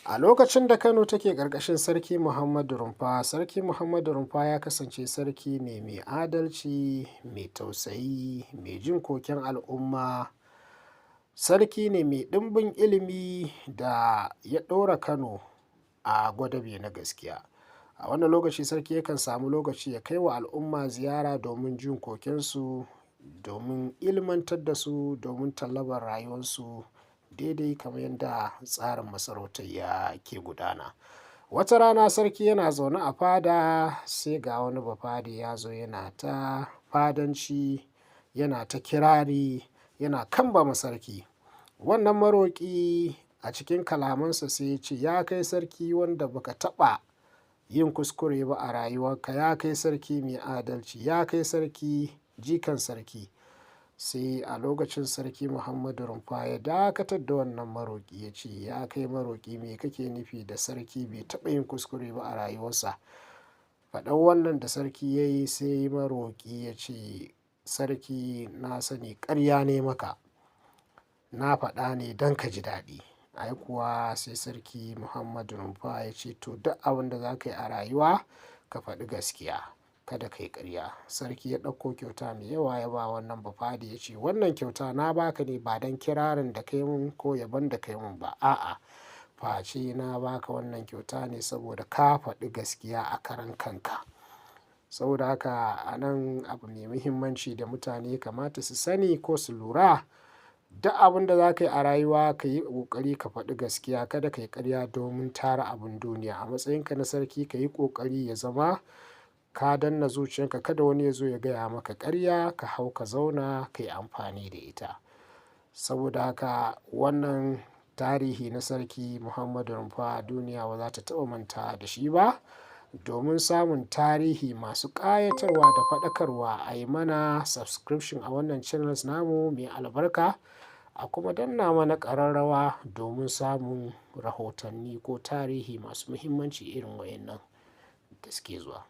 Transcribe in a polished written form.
A lokacin da Kano take ƙarƙashin Sarki Muhammadu Rumfa, Sarki Muhammadu Rumfa ya kasance sarki ne mai adalci, mai tausayi, mai jin koken al'umma. Sarki ne mai ɗimbin ilimi da ya ɗora Kano a gwadabe na gaskiya. A wannan lokaci sarki yakan samu lokaci ya kai wa al'umma ziyara domin jin kokensu, domin ilmantar da su, domin tallabar rayuwarsu daidai kamar yadda tsarin masarautar ya ke gudana. Wata rana sarki yana zaune a fada, sai ga wani bafade ya zo yana ta fadanci, yana ta kirari, yana kambama sarki. Wannan maroƙi a cikin kalamansa sai ya ce, "Ya kai sarki wanda baka taɓa yin kuskure ba a rayuwarka, ya kai sarki mai adalci, ya kai sarki jikan sarki." Sai a lokacin Sarki Muhammadu Rumfa ya dakatar da wannan maroƙi, ya ce, "Ya kai maroƙi, me kake nufi da sarki bai taɓa yin kuskure ba a rayuwarsa?" Faɗan wannan da sarki ya yi, sai maroƙi ya ce, "Sarki, na sani ƙarya ne maka, na faɗa ne don ka ji daɗi." Ai kuwa sai Sarki Muhammadu Rumfa ya ce, "To, duk abin da za ka yi a rayuwa ka faɗi gaskiya, kada ka yi ƙarya." Sarki ya ɗauko kyauta mai yawa ya ba wannan bafade, ya ce, "Wannan kyauta na baka ne ba don kirarin da kai mun ko yabon da kai mun ba, a'a, face na baka wannan kyauta ne saboda ka faɗi gaskiya a karan kanka." Saboda haka a nan abu mai muhimmanci da mutane kamata su sani ko su lura, duk abin da za ka yi a rayuwa ka yi ƙoƙari ka faɗi gaskiya, kada ka yi ƙarya domin tara abin duniya. A matsayinka na sarki, ka yi ƙoƙari ya zama ka danna zuciyarka, kada wani ya zo ya gaya maka ƙarya ka hau ka zauna ka yi amfani da ita. Saboda haka wannan tarihi na Sarki Muhammadu Rumfa, duniya ba za ta taɓa manta da shi ba. Domin samun tarihi masu ƙayatarwa da faɗakarwa, a yi mana subscription a wannan channels namu mai albarka, a kuma danna mana ƙararrawa domin samun rahotanni ko tarihi masu muhimmanci irin waɗannan da suke zuwa.